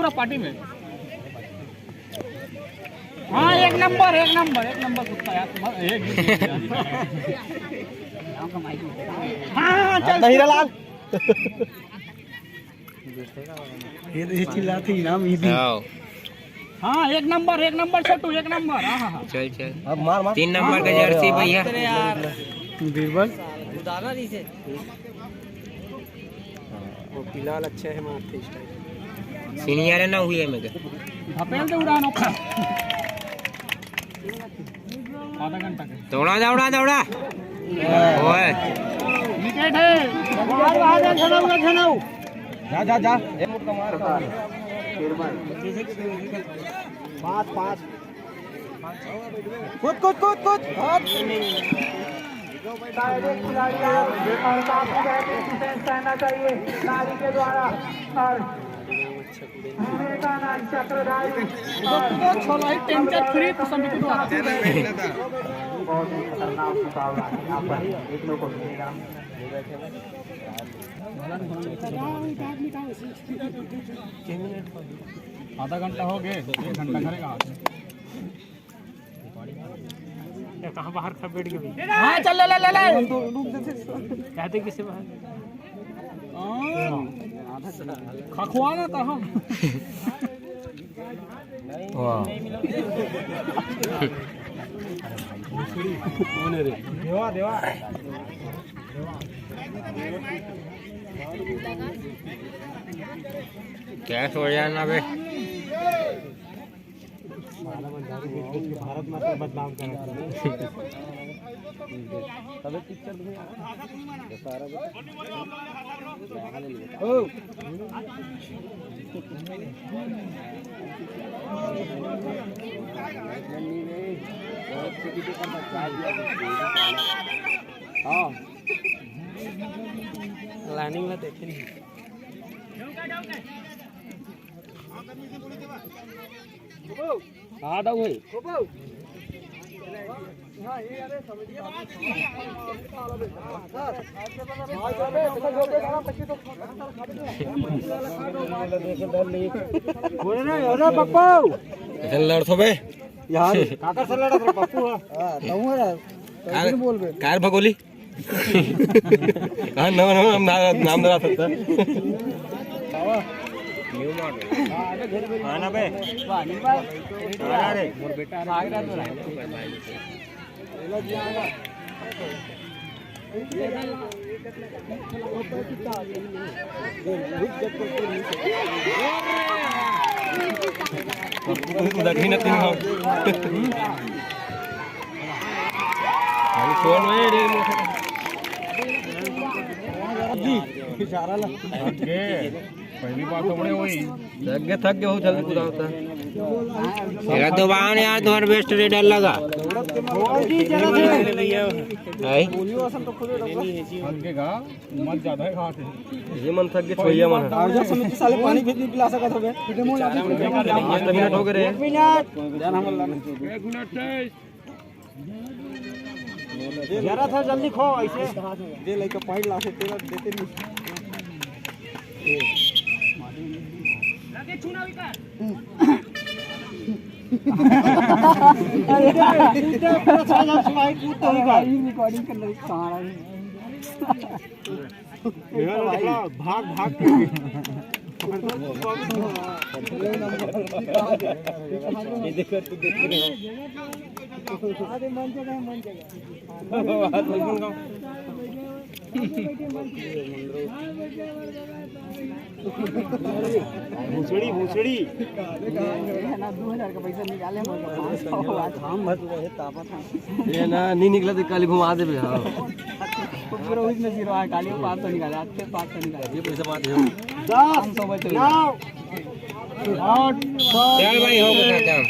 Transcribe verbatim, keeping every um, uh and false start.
पूरा पार्टी में। हाँ, एक नंबर, एक नंबर, एक नंबर कुत्ता यार। म-, एक हाँ, हाँ, चल, नहीं चल, लाल। ये, ये चिल्लाते ही ना, ये भी। हाँ। हाँ, एक नंबर, एक नंबर छोटू, एक नंबर। हाँ, हाँ, हाँ। चल, चल। अब मार, मार। तीन नंबर का जर्सी भैया। अरे यार। बीरबल। उतारना नहीं से। वो फिलहाल अच्छे है, मारते इस टाइम। सीनियर है ना, हुई है मेरे। धपेल दे उड़ान ऊपर। आधा घंटा के। दौड़ा, दौड़ा, दौड़ा। ओए। विकेट है। बाहर, बाहर, झनाऊ, झनाऊ। जा, जा, जा। पाँच, पाँच। कूद, कूद, कूद, कूद। शायद एक खिलाड़ी हो और काफी बेहतरीन डिफेंस करना चाहिए नारी के द्वारा। और विवेकानंद चक्रधारी और छोलाई टेंकर फ्री तो सभी को। बहुत ही खतरनाक मुकाबला है यहाँ पर देखने को मिलेगा। आधा घंटा हो गए, एक घंटा करेगा। ये कहाँ बाहर खा बैठ गए भाई? हाँ, चल, ले, ले, ले, ले। कहते किसे बाहर? हाँ। खखवाना था हम। वाह। देवा, देवा। क्या सो जाना बे? भारत माता बदनाम करा। तबे पिक्चर तुम्हें ओ। हाँ। लाइनिंग ला देखे नहीं। आ जाओ भाई। बोले ना, अरे पप्पू। ऐसे लड़ सो बे। यार, काकर से लड़ा था पप्पू? हाँ, तू है। कार, बोल बे। कार भगोली। हाँ, नवा, नवा, नाम, नाम, नाम धरा सकता है। हाँ ना बे। हाँ रे। दक्षिण तीन भाव। अरे कौन है रे? जी, इशारा ला। थक गए। पहली बार तो बड़े वही। थक गए, थक गए, हो जल्दी पूरा होता है। मेरा तो बावन यार, तुम्हारा बेस्ट रेडर लगा। भाई। थक गए का? मत ज्यादा है, घाट है। ये मन थक गए, छोइया मन। और जब समिति साले पानी भी नहीं पिला सकत हवे। पाँच मिनट हो गए रे। एक मिनट। जरा था जल्दी खो ऐसे। जे लइका पानी ला से तेरा देते नहीं। अरे, पूरा छह हजार छुपाई, पूरा तो ही भाई। रिकॉर्डिंग कर ले, कहाँ रहा है? भाग, भाग के। ये देख, तू देख रहे हो। अरे, मन जगह, मन जगह। भूसड़ी, भूसड़ी। ना, दो हजार का पैसा निकाले, हम पाँच सौ हुआ था। हम बस वही तापा था। ये ना, नहीं निकला तो काली घुमा दे बे, हाँ। वो पूरा उसमें जीरो आया, काली वो पाँच सौ निकाला, आज फिर पाँच सौ निकाला। ये पैसा बात है। दस, पाँच सौ बचे। नौ, आठ, सात, चल भाई, हो गया खत्म।